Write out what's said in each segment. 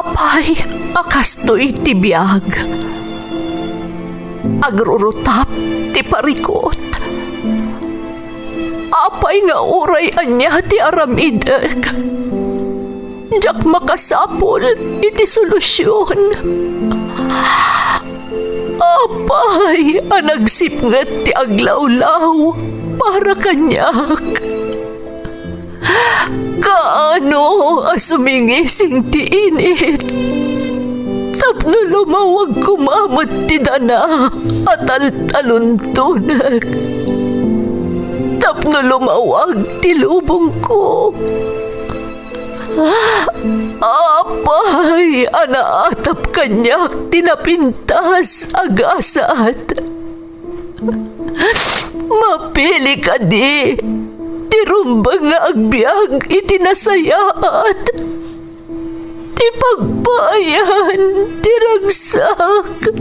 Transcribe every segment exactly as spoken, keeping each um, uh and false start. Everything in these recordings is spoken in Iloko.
Apay a kastoy ti biag? Agrurutap ti parikut. Apay nga uray ania ti aramidek, diak makasapul iti solusion. Apay a nagsipnget ti aglawlaw para kaniak? Kaano a sumingising ti init tapno lumawag koma met ti dana a taltaluntonek, tapno lumawag ti lubongko? Apay a naatap kaniak ti napintas a gasat? Mapili kadi ti rumbeng nga agbiag iti nasayaat, ti pagpaayan ti ragsak?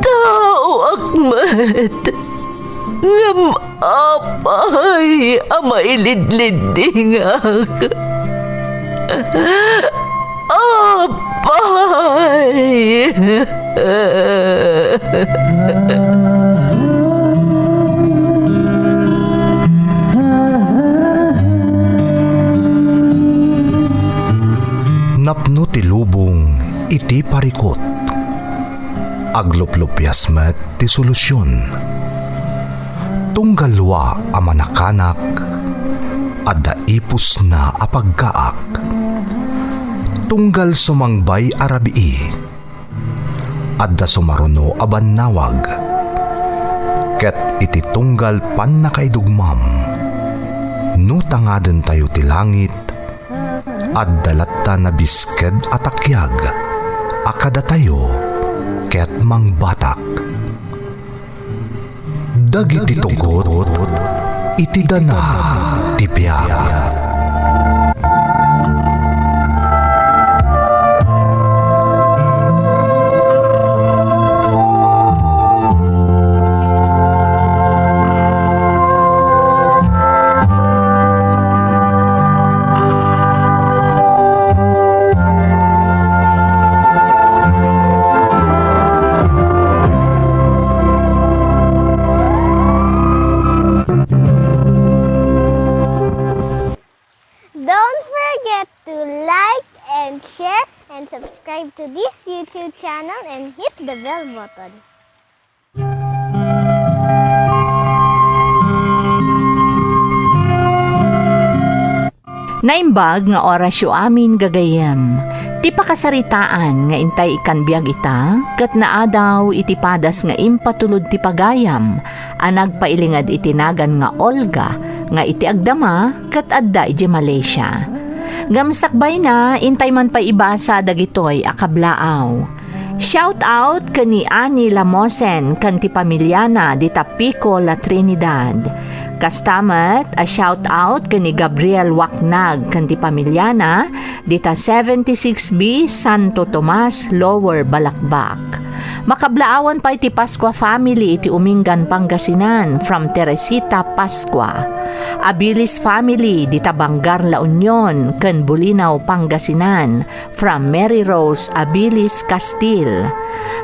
Taoak met, ngem apay a mailidliddingak? Apay! Napno ti lubong iti parikut. Agluplupias met ti solusion. Tunggal lua a manakanak, adda ipusna a paggaak. Tunggal sumangbay a rabii, adda sumaruno a bannawag. Ket iti tunggal pannakaidugmam, no tangadentayo ti langit, adda latta nabisked a takiag a kadatayo ket mangbatak. Dagiti tugot iti dana ti biag. Don't forget to like and share and subscribe to this YouTube channel and hit the bell button. Naimbag nga orasyo amin, gagayyem. Ti pakasaritaan nga intay ikkan biag ita, ket naadaw iti padas nga impatulod ti pagayam a nagpailinged iti nagan nga Olga, nga iti agdama ket adda idiay Malaysia. Ngem sakbayna, intay man pay ibasa dagitoy a kablaaw. Shout out ken ni Annie Lamosen ken ti pamiliana dita Pico, La Trinidad. Kasta met a shout out ken ni Gabriel Waknag ken ti pamiliana dita seventy-six B Santo Tomas, Lower Balakbak. Makablaawan pay ti Pascua family iti Umingan, Pangasinan, from Teresita Pascua. Abilis family dita Bangar, La Union, ken Bulinaw, Pangasinan, from Mary Rose Abilis Castil.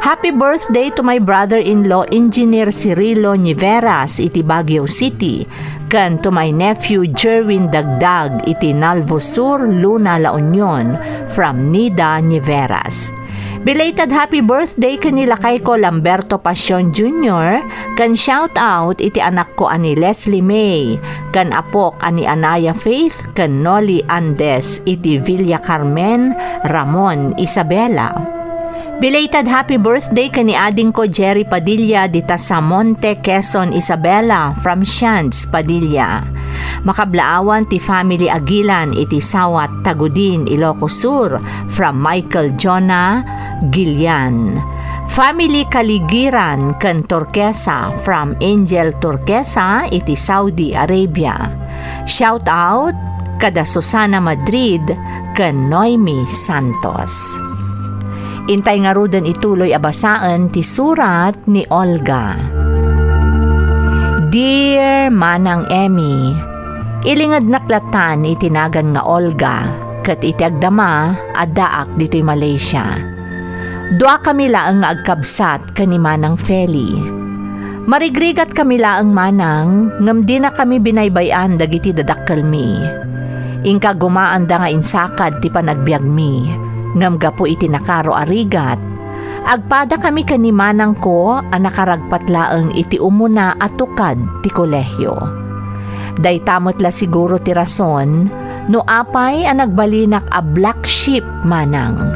Happy birthday to my brother-in-law, Engineer Cirilo Niveras, iti Baguio City, ken to my nephew, Jerwin Dagdag, iti Nalvo Sur, Luna, La Union, from Nida Niveras. Belated happy birthday ken ni lakayko, Lamberto Pasion Junior, ken shout out iti anakko a ni Leslie May, ken apok a ni Anaya Faith ken Noli Andes iti Villa Carmen, Ramon, Isabela. Belated happy birthday ken ni adingko Jerry Padilla dita Samonte, Quezon, Isabela, from Shands Padilla. Makablaawan ti family Aguilan iti Sawat, Tagudin, Ilocos Sur, from Michael Jonah Gillian. Family Kaligiran ken Turquesa from Angel Turquesa iti Saudi Arabia. Shout out kada Susana Madrid ken Noemi Santos. Intay ngaruden ituloy a basaen ti surat ni Olga. Dear Manang Emmy, ilingednak latan iti nagan nga Olga. Ket iti agdama, addaak ditoy Malaysia. Duakami laeng nga agkabsat ken ni Manang Feli. Marigrigatkami laeng manang, ngem dinakami binaybay-an dagiti dadakkelmi. Inka gumaanda nga insakad ti panagbiagmi, ngem gapu iti nakaro a rigat, agpadakami ken ni manangko a nakaragpat laeng iti umuna a tukad ti kolehio. Dayta met la siguro ti rason no apay a nagbalinak a black sheep manang.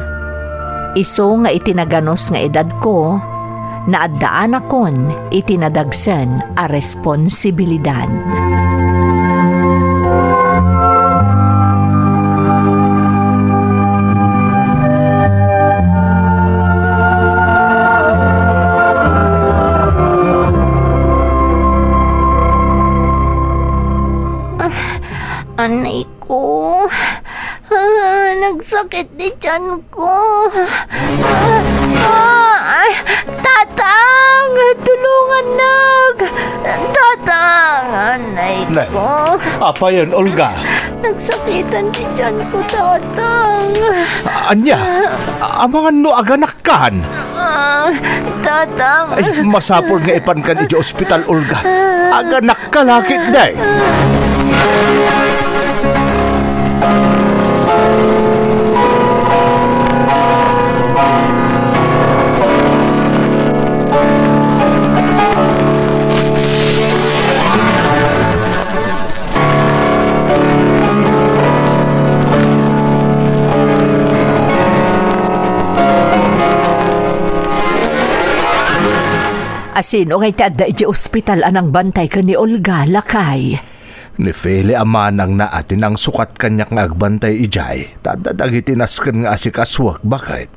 Isu nga iti naganus nga edadko, naaddaanakon iti nadagsen a responsibilidad. Anay ko. Ah, nagsakit ti tiyan ko. Ah, ah, ay, Tatang! Tulungannak! Tatang! Anay Nay, ko. Apayen, Olga? Nagsakitan ti tiyan ko, Tatang. Ania? Amangan no aganakkan? Ah, Tatang. Ay, masapul nga ipankan iti ospital, Olga. Aganakka la ketdi. Asino ngay ti adda idiay ospital a nangbantay ken ni Olga, lakay? Ni Feli a manangna a ti nangsukat kaniak nga agbantay idiay, ta adda dagiti nasken nga asikasuek, baket.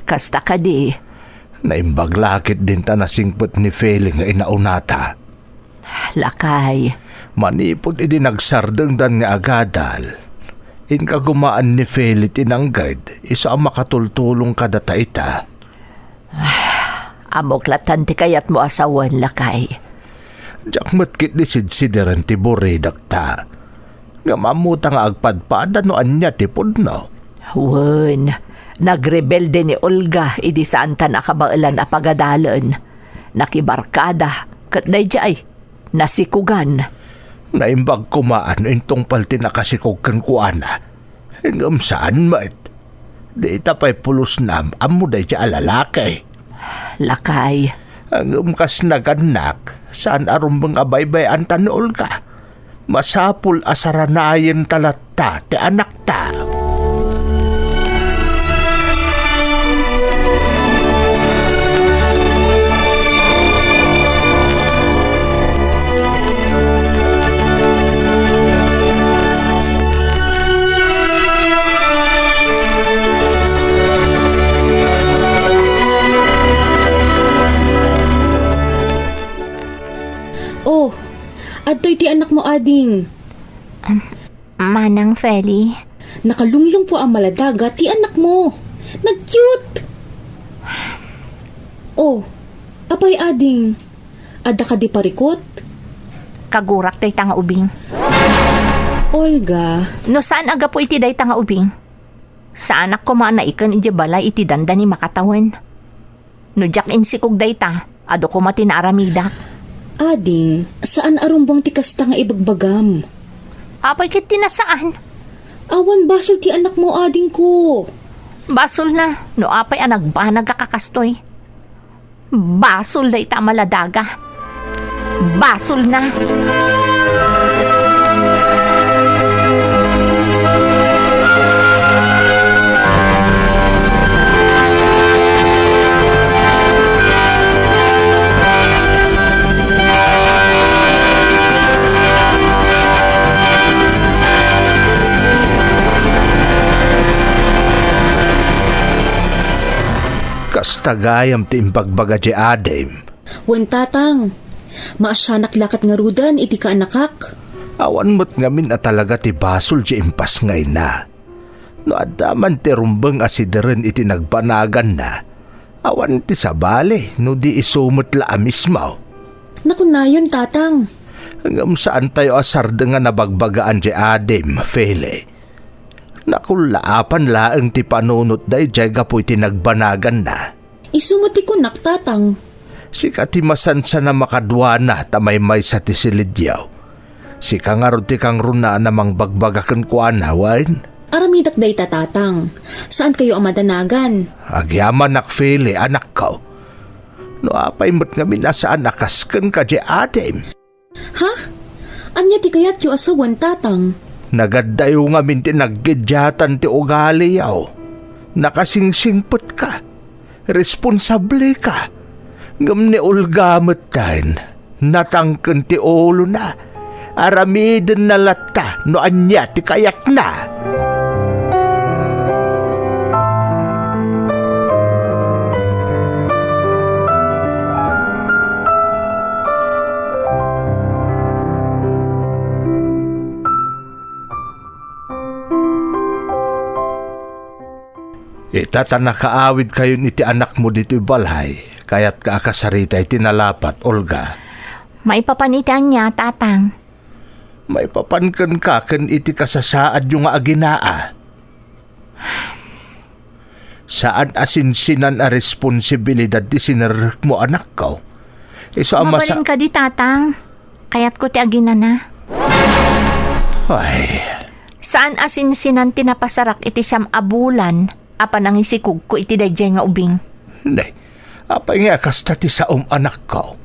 Kasta kadi. Naimbag la ketdin ta nasingpet ni Feli nga inaunata. Lakay. Manipud idi nagsardengdan nga agadal, inka gumaan ni Feli ti nangged, isu a makatultulong kadata ita. Ammok latta ti kayatmo a sawen, lakay. Diak met ketdi sidsideren ti buridekta. Ngem ammota nga agpadpada no ania ti pudno. Wen, nagrebelde ni Olga idi saantan a kabaelan a pagadalen. Nakibarkada, ket daydiay, nasikogan. Naimbag koma no intungpal ti nakasikog kenkuana. Ngem saan met. Dita pay pulos nga am-ammo daydiay a lalaki. Lakay. Ngem kas nagannak, saan a rumbeng a baybay-anta ni Olga. Masapul a saranayenta latta ti anakta. Oh, adtoy ti anakmo, ading. Am, Manang Feli. Nakalunglungpo a maladaga ti anakmo. Nag-cute! Oh, apay, ading? Adda kadi parikut? Kagurak dayta nga ubing. Olga. No saan a gapu iti dayta nga ubing, saanak koma a naiken idiay balay iti dandani makatawen. No diak insikog dayta, adu koma ti naaramidak. Ading, saan a rumbeng ti kasta nga ibagbagam. Apay ket ti nasaan? Awan basol ti anakmo, adingko. Basolna, no apay a nagbanag a kakastoy. Basol dayta a maladaga. Basolna. Kasta gayam ti imbagbaga diay adim. Wen, Tatang, maasianak la ket ngaruden iti kaanakak. Awan met ngamin a talaga ti basol diay impasngayna. No adda man ti rumbeng a sideren iti nagbanaganna, awan ti sabali no di isu met la a mismo. Nakunayon, Tatang. Ngem saantayo a sardengan a bagbagaan diay adim, Feli. Nakullaapan laeng ti panunotda idiay gapu iti nagbanaganna. Isu met ti kunak, Tatang. Sika ti masansan a makaduana ta maymaysa ti silidyo. Sika ngarud ti kangrunaan a mangbagbaga kenkuana, wen? Aramidek dayta, Tatang. Saankayo a madanagan. Agyamanak, Feli, anakko. No apay met ngamin a saan a kas kenka diay adim? Ha? Ania ti kayatyo a sawen, Tatang? Nagaddayo ngamin ti naggidiatan ti ugaliyo. Nakasingsingpetka. Responsable ka. Ngem ni Olga metten, natangken ti ulona. Aramidenna latta no ania ti kayatna. Ita ta nakaawidkayon iti anakmo ditoy balay, kayatka a kasarita iti nalapat, Olga? Maipapan iti ania, Tatang? Maipapan kenka ken iti kasasaadyo nga aginaa. Saan a sinsinan a responsibilidad ti sinerrekmo, anakko. Isu a masa- Mabalin kadi, Tatang? Kayatko ti aginana. Ay. Saan a sinsinan ti napasarak iti siam a bulan a panangisikogko iti daydiay nga ubing. Nay, apay nga kasta ti saom, anakko?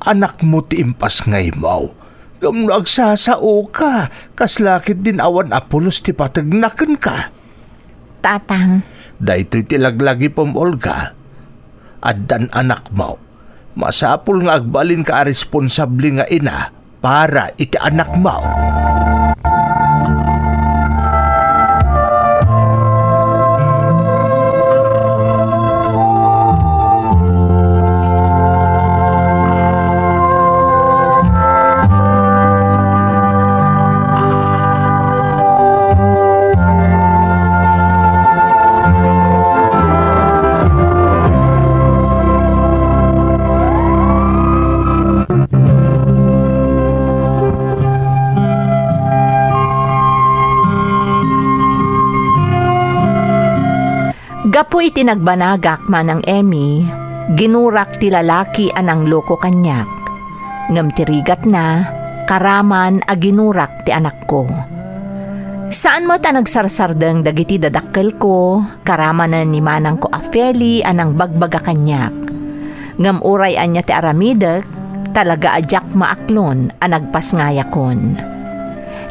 Anakmo ti impasngaymo. Ngem no agsasaoka, kasla ketdin awan a pulos ti pategna kenka. Tatang. Daytoy ti laglagipem, Olga. Addan anakmo. Masapul nga agbalinka a responsable nga ina para iti anakmo. Gapu iti nagbanagak, Manang Emmy, ginurak ti lalaki a nangloko kaniak. Ngem ti rigatna, karaman a ginurak ti anakko. Saan met a nagsarsardeng dagiti dadakkelko, karamanen ni manangko a Feli a nangbagbaga kaniak. Ngem uray ania ti aramidek, talaga a diak maaklon a nagpasngayakon.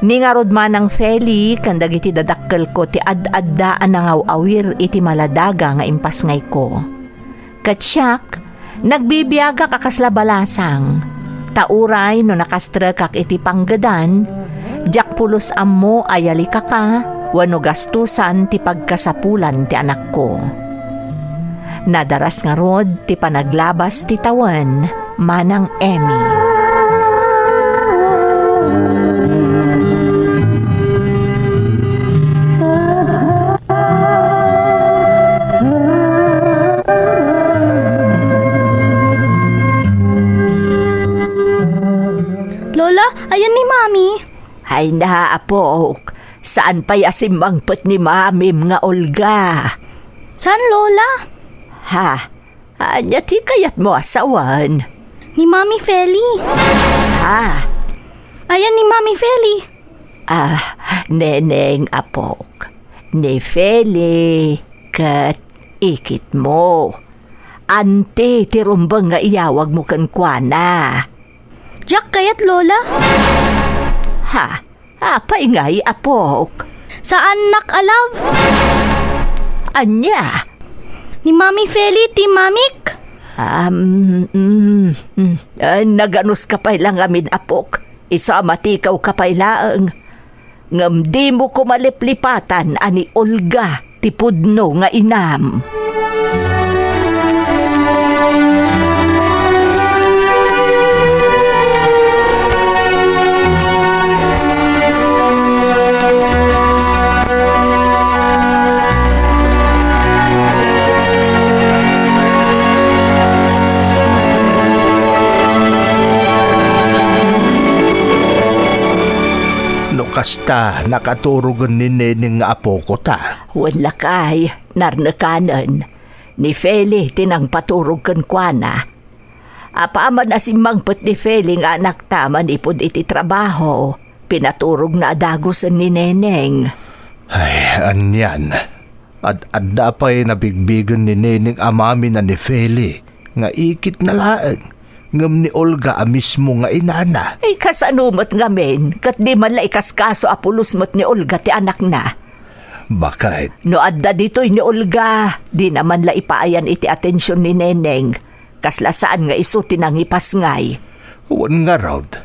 Ni ngarud, Manang Feli, ken dagiti dadakkelko ti ad-adda a nangaw-awir iti maladaga nga impasngayko. Ket siak, nagbibiagak a kasla balasang, ta uray no nakastrekak iti panggedan, diak pulos ammo a yalikaka wenno gastusan ti pagkasapulan ti anakko. Nadaras ngarud ti panaglabas ti tawen, Manang Emmy. Lola, ayan ni Mami. Ay na, apok. Saan pay a simmangpet ni Mamim nga Olga? Saan, Lola? Ha? Ania ti kayatmo a sawen? Ni Mami Feli. Ha? Ayan ni Mami Feli. Ah, neneng, apok. Ni Feli ket ikitmo. Anti ti rumbeng nga iyawagmo kenkuana. Diak kayat, Lola. Ha? Apay ngay, apok? Saannak a love. Ania? Ni Mami Feli ti mamik. Um, mm, mm. Ah, naganuska pay la ngamin, apok. Isu a matikawka pay laeng. Ngem dimo koma liplipatan a ni Olga ti pudno nga inam. No Kasta nakaturogen ni Neneng nga apokota? Wen lakay, narnekanen. Ni Feli ti nangpaturog kenkuana. Apaman a simmangpet ni Feli nga anakta manipud iti trabaho, pinaturogna a dagusen ni Neneng. Ay, anian. Ad-adda pay nabigbigen ni Neneng a mamina ni Feli nga ikitna laeng, ngem ni Olga a mismo nga inana. Ay, kasano met ngamin, ket di man la ikaskaso a pulos met ni Olga ti anakna. Bakit? No adda ditoy ni Olga, di naman la ipaayan iti atensiyon ni Neneng. Kasla saan nga isu ti nangipasngay. Wen ngarud,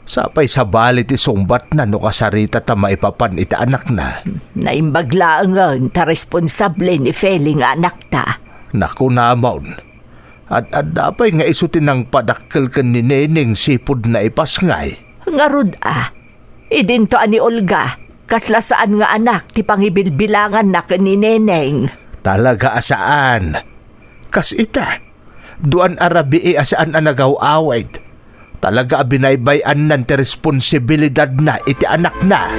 sapay sabali ti sungbatna no kasarita ta maipapan iti anakna. Naimbag laengen ta responsable ni Feli nga anakta. Nakunamon, ad-adda pay nga isu ti nangpadakkel ken ni Neneng sipud naipasngay. Ngarud a, idinto a ni Olga, kasla saan nga anak ti pangibilbilanganna ken ni Neneng. Talaga a saan. Kas ita, duan a rabii a saan a nagaw-awid. Talaga a binaybay-annan ti responsibilidadna iti anakna.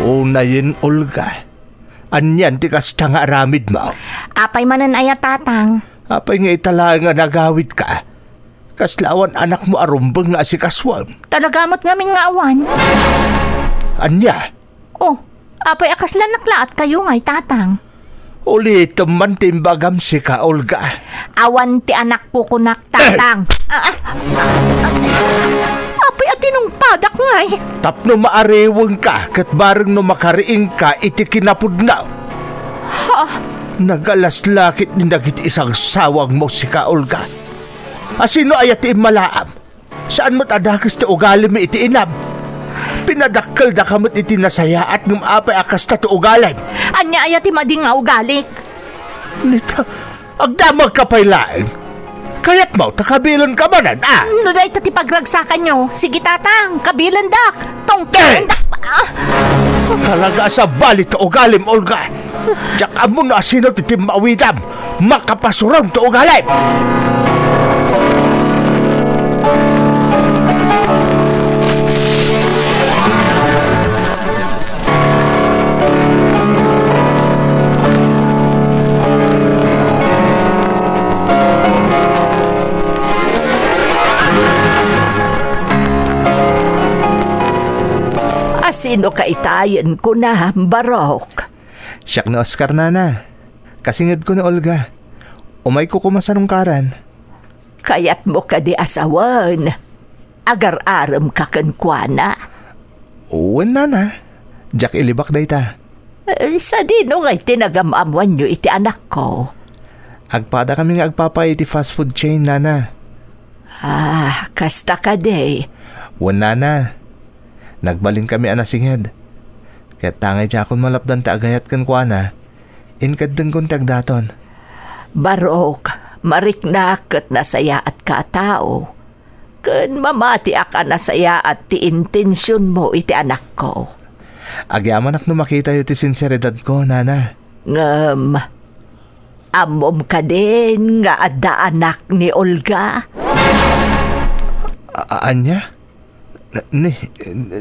Unayen, Olga. Anian ti kasta nga aramidmo? Apay manen aya, Tatang? Apay nga ita laeng a nagawidka? Kasla awan anakmo a rumbeng nga asikasuem? Talaga met ngamin nga awan. Ania? Oh, apay a kasla naklaatkayo ngay, Tatang? Ulitem man ti imbagam sika, Olga. Awan ti anakko kunak, Tatang. Ah, ah, ah, ah. Apay a tinungpadak ngay? Tapno maariwengka ket bareng no makariingka iti kinapudno. Ha? Nagalaslakit ni dagiti isagsawangmo sika, Olga. A sino aya ti immalaam? Saan met a dakes ti ugalim iti inam. Pinadakkeldaka met iti nasayaat ngem apay a kasta ti ugalim? Ania aya ti madi nga ugalik? Nita, agdamagka pay laeng. Kayatmo ta kabilenka manen, a? No dayta ti pagragsakanyo, sige, Tatang, kabilendak. Tungpalendak. Ah! Talaga a sabali ti ugalim, Olga. Diak ammo no asino ti timmawidam. Makapasurong ti ugalim! Asino ka itayen kuna, Barok? Siak ni Oscar, nana. Kasingedko ni Olga. Umayko koma sanungkaran. Kayatmo kadi a sawen? Agar-aremka kenkuana? Wen, nana. Diak ilibak dayta. Eh, sadino ngay ti nagam-ammoanyo iti anakko? Agpadakami nga agpapaay iti fast food chain, nana. Ah, kasta kadi. Wen, nana. Nagbalinkami a nasinged. Ket tangay diakon malapdan ti agayat kenkuana, inkeddengkon ti agdaton. Barok, mariknak ket nasayaatka a tao, ken mamatiak a nasayaat ti intensionmo iti anakko. Agyamanak no makitayo ti sinseridadko, nana. Ngem, ammom kadin nga adda anak ni Olga? A-, a-, ania? Ni,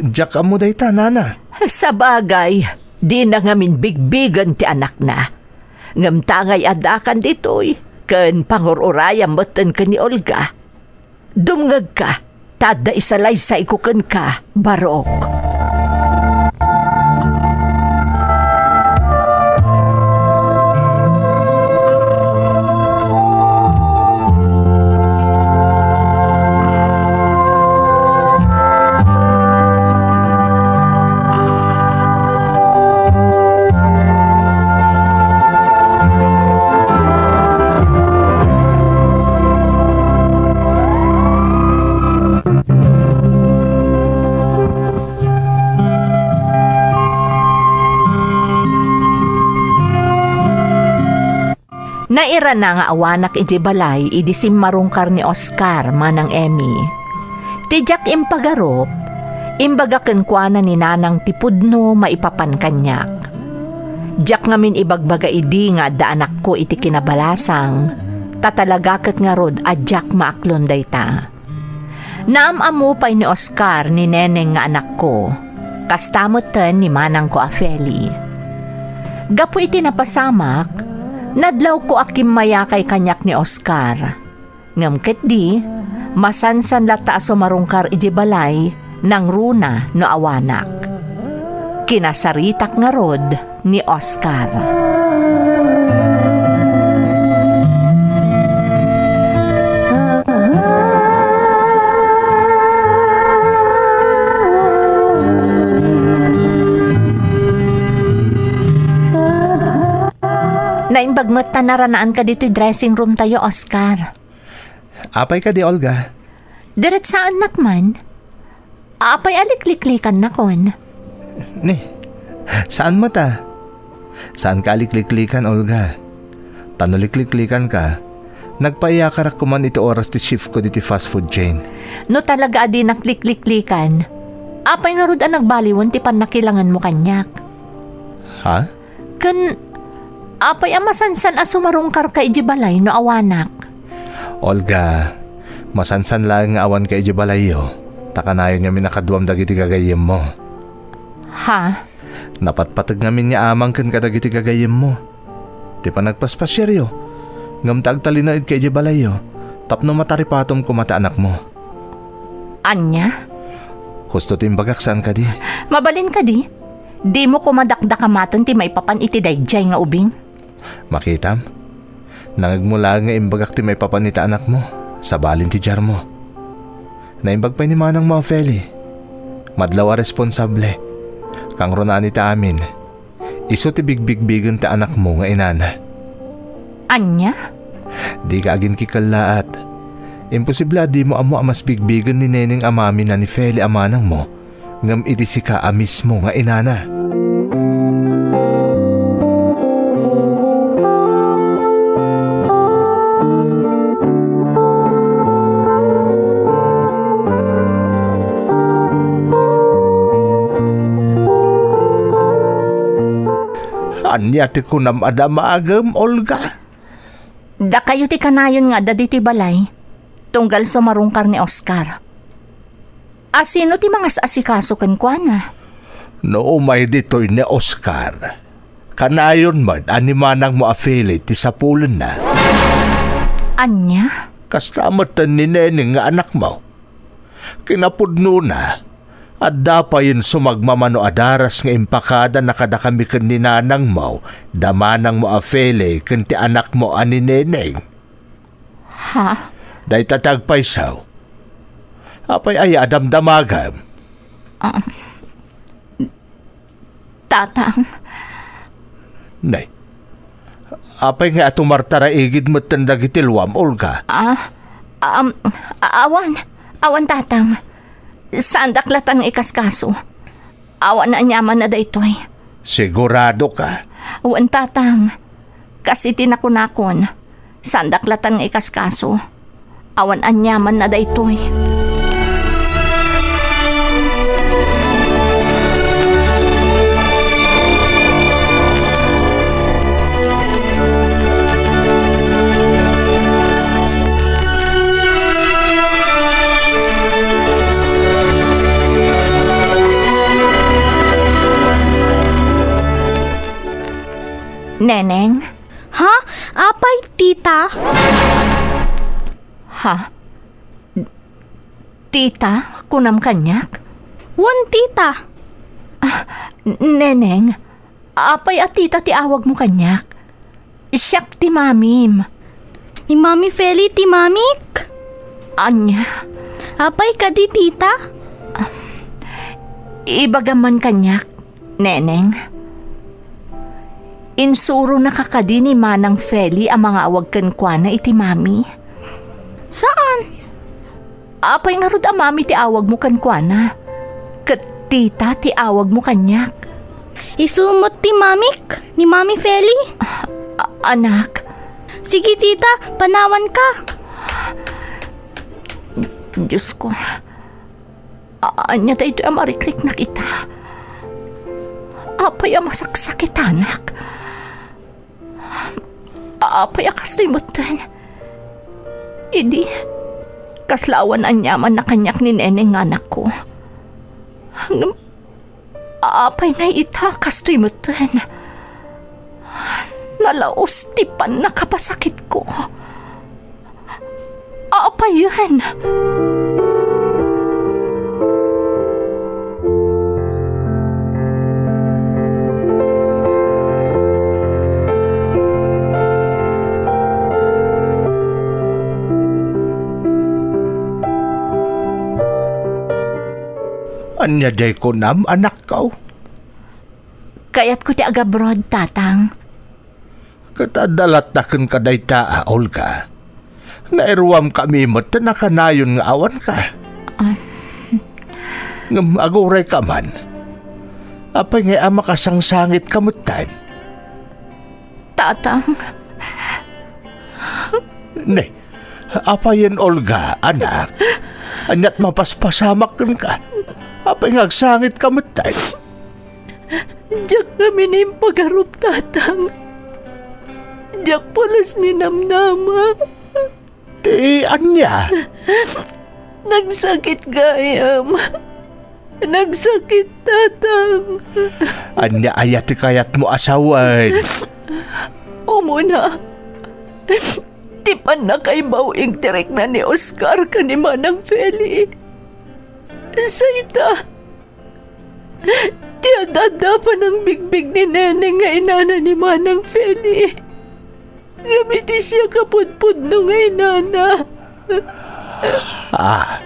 diak ammo dayta, nana. Sabagay, dina ngamin bigbigen ti anakna. Ngem tangay addakan ditoy, ken pangur-urayam metten ken ni Olga. Dumngegka, ta adda isalaysayko kenka, Barok. Nairana nga awanak idiay balay idi simmarungkar ni Oscar, Manang Emmy. Ti diak impagarup, imbaga kenkuana ni Nanang ti pudno maipapan kaniak. Diak ngamin ibagbaga idi nga adda anakko iti kinabalasang, ta talaga ket ngarud a diak maaklon dayta. Naam-ammo pay ni Oscar ni Neneng nga anakko. Kasta metten ni manangko a Feli. Gapu iti napasamak, nadlawko a kimmayakay kaniak ni Oscar. Ngem ketdi, masansan latta a sumarungkar idiay balay, nangruna no awanak. Kinasaritak ngarud ni Oscar. Naimbag met ta naranaanka ditoy dressing room tayo, Oscar. Apay kadi, Olga? Diretsaannak man. Apay a likliklikanak? Ni, saan met a? Saanka a likliklikan, Olga. Ta no likliklikanka, nagpaiyakarak koman iti oras ti shift ko diti fast food chain. No talaga a dinak likliklikan, apay ngarud a nagbaliwen ti pannakilangenmo kaniak? Ha? Ken apay a masansan a sumarungkarka idiay balay no awanak? Olga, masansan laeng nga awanka idiay balayyo, ta kanayon ngamin a kaduam dagiti gagayyemmo. Ha? Napatpateg ngamin nga amang ken kadagiti gagayyemmo. Ti panagpaspasiaryo, ngem ta agtalinaedka idiay balayyo, tapno mataripatom koma ti anakmo. Ania? Husto ti imbagak, saan kadi? Mabalin kadi? Dimo koma dakdakamaten ti maipapan iti daydiay nga ubing? Makitam? Nangegmo laeng nga imbagak ti maipapan iti anakmo, sabalin ti diarmo. Naimbag pay ni manangmo a Feli. Madlaw a responsable. Kangrunaan iti amin. Isu ti bigbigbigen ti anakmo nga inana. Ania? Dika aginkikellaat. Imposible a dimo ammo a mas bigbigen ni Neneng a mamina ni Feli a manangmo, ngem idi sika a mismo nga inana. Ania ti kunam a damagem, Olga? Dakayo ti kanayon nga adda ditoy balay, tunggal sumarungkar ni Oscar. A sino ti mangas-asikaso kenkuana? No umay ditoy ni Oscar, kanayon met a ni manangmo a Feli ti sapulenna. Ania? Kasta metten ni Neneng nga anakmo. Kinapudnona, adda payen sumagmamano a daras nga impakadana kadakami ken ni nanangmo, da manangmo a Feli ken ti anakmo a ni Neneng. Ha? Dayta ti agpayso. Apay aya a damdamagem? Ah, Tatang. Nay, apay nga atumartaraigid metten dagiti luam, Olga? Ah, um, a-, awan. Awan, Tatang. Saandak latan nga ikaskaso. Awan aniamanna daytoy. Sigurado ka? Wen, Tatang. Kas iti nakunakon, saandak latan nga ikaskaso. Awan aniamanna daytoy. Neneng? Ha? Apay, tita? Ha? Tita, kunam kaniak? Wen, tita. Ah, Neneng, apay a tita ti awagmo kaniak? Siak ti mamim. Ni Mami Feli ti mamik? Ania? Apay kadi, tita? Ah, ibagam man kaniak. Neneng, insuronaka kadi ni Manang Feli a mangaawag kenkuana iti mami? Saan? Apay ngarud a mami ti awagmo kenkuana? Ket tita ti awagmo kaniak. Isu met ti mamik, ni Mami Feli. A-, anak, Sige, tita, panawanka. Diosko, a-, ania daytoy a marikriknak ita? Apay a masaksakitanak? Apay a kastoy metten? Idi, kasla awan aniamanna kaniak ni Neneng nga anakko. Ngem apay ngay ita kastoy metten? Nalaos ti pannakapasakitko. Apayen? Ania diay kunam, anakko? Kayatko ti agabroad, tatang. Ket adda latta kenka dayta a, Olga. Nairuamkami met ta nakanayon nga awanka. Ah. Ngem agurayka man. Apay ngay a makasangsangitka metten? Tatang. Ne, apayen, Olga, anak? Ania't mapaspasamak kenka? Apay nga agsangitka metten? Diak ngamin impagarup, tatang. Diak pulos ninamnama. Ti ania? Nagsakit gayam. Nagsakit, tatang. Ania aya ti kayatmo a sawen? Umuna, ti pannakaibaw-ing ti rikna ni Oscar ken ni Manang Feli. Sayta, ti adda-adda panangbigbig ni Neneng nga inana ni Manang Feli. Ngem iti siak a pudpudno nga inana. Ah.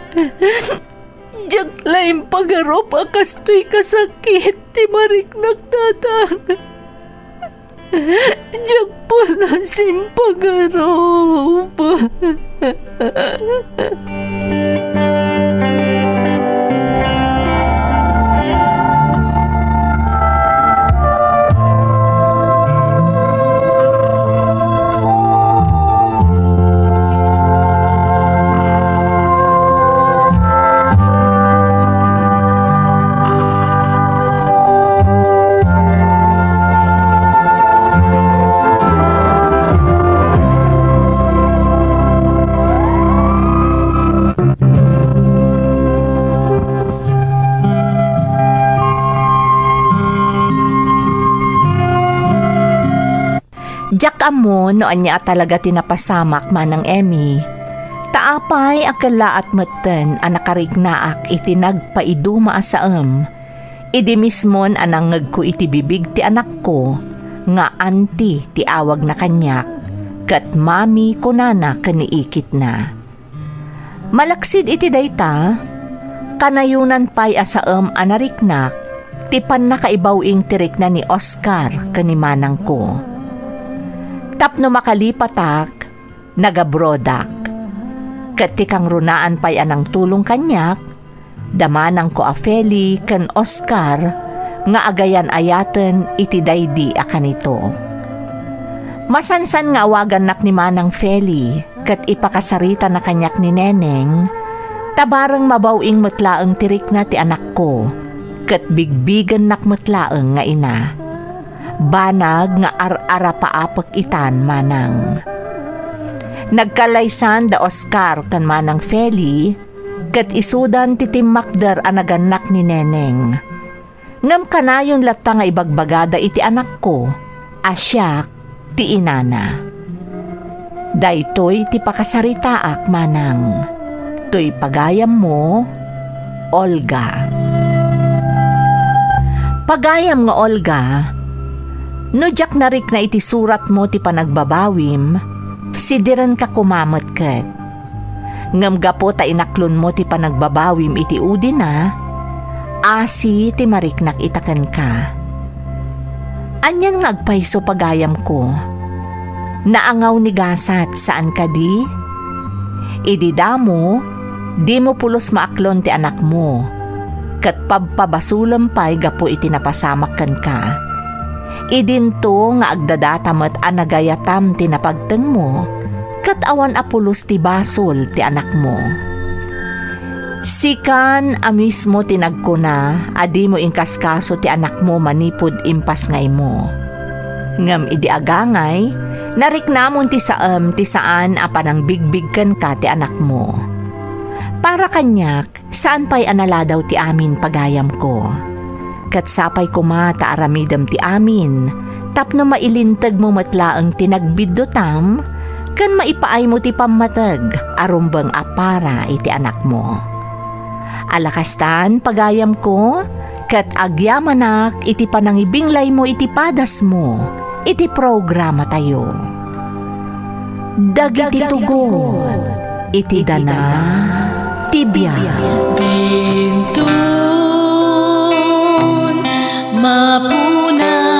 Diak la impagarup a kastoy kasakit ti mariknak, tatang. Diak pay la simpagarup. Diak ammo no ania a talaga ti napasamak, Manang Emmy. Ta apay a kellaat metten a nakariknaak iti nagpaiduma a saem, idi mismon a nangngegko iti bibig ti anakko nga Auntie ti awagna kaniak, ket Mami kunana ken ni ikitna. Malaksid iti dayta, kanayonan pay a saem a nariknak ti pannakaibaw-ing ti rikna ni Oscar ken ni manangko. Tapno makalipatak, nagabroadak. Ket ti kangrunaan pay a nangtulong kaniak, da manangko a Feli ken Oscar nga agayan-ayaten iti daydi a kanito. Masansan nga awagannak ni Manang Feli ket ipakasaritana kaniak ni Neneng, ta bareng mabaw-ing met laeng ti rikna ti anakko, ket bigbigennak met laeng nga ina. Banag nga ar-arapaapek itan, Manang. Nagkallaysan da Oscar ken Manang Feli, ket isudan ti timmakder a nagannak ni Neneng. Ngem kanayon latta nga ibagbagada iti anakko a siak ti inana. Daytoy ti pakasaritaak, Manang. Toy pagayammo, Olga. Pagayam nga Olga, no diak narikna iti suratmo ti panagbabawim, sidirenka koma met ket. Ngem gapu ta inaklonmo ti panagbabawim iti udina, asi ti mariknak ita kenka. Anian nga agpayso, pagayamko? Naangaw ni gasat, saan kadi? Idi damo, dimo pulos maaklon ti anakmo, ket pabpabasolem pay gapu iti napasamak kenka. Idinto nga agdadata met a nagayatam ti napagtengmo, ket awan a pulos ti basol ti anakmo. Sikan a mismo ti nagkuna a dimo inkaskaso ti anakmo manipud impasngaymo. Ngem idi agangay, nariknamon ti saem ti saan a panangbigbig kenka ti anakmo. Para kaniak, saan pay a naladaw ti amin, pagayamko. Ket sapay koma ta aramidem ti amin, tapno mailintegmo met laeng ti nagbiddutam, ken maipaaymo ti pammateg a rumbeng a para iti anakmo. Ala kastan, pagayamko, ket agyamanak iti panangibinglaymo iti padasmo iti programatayo. Dagiti tugot iti dana ti biag. Dinton mapuna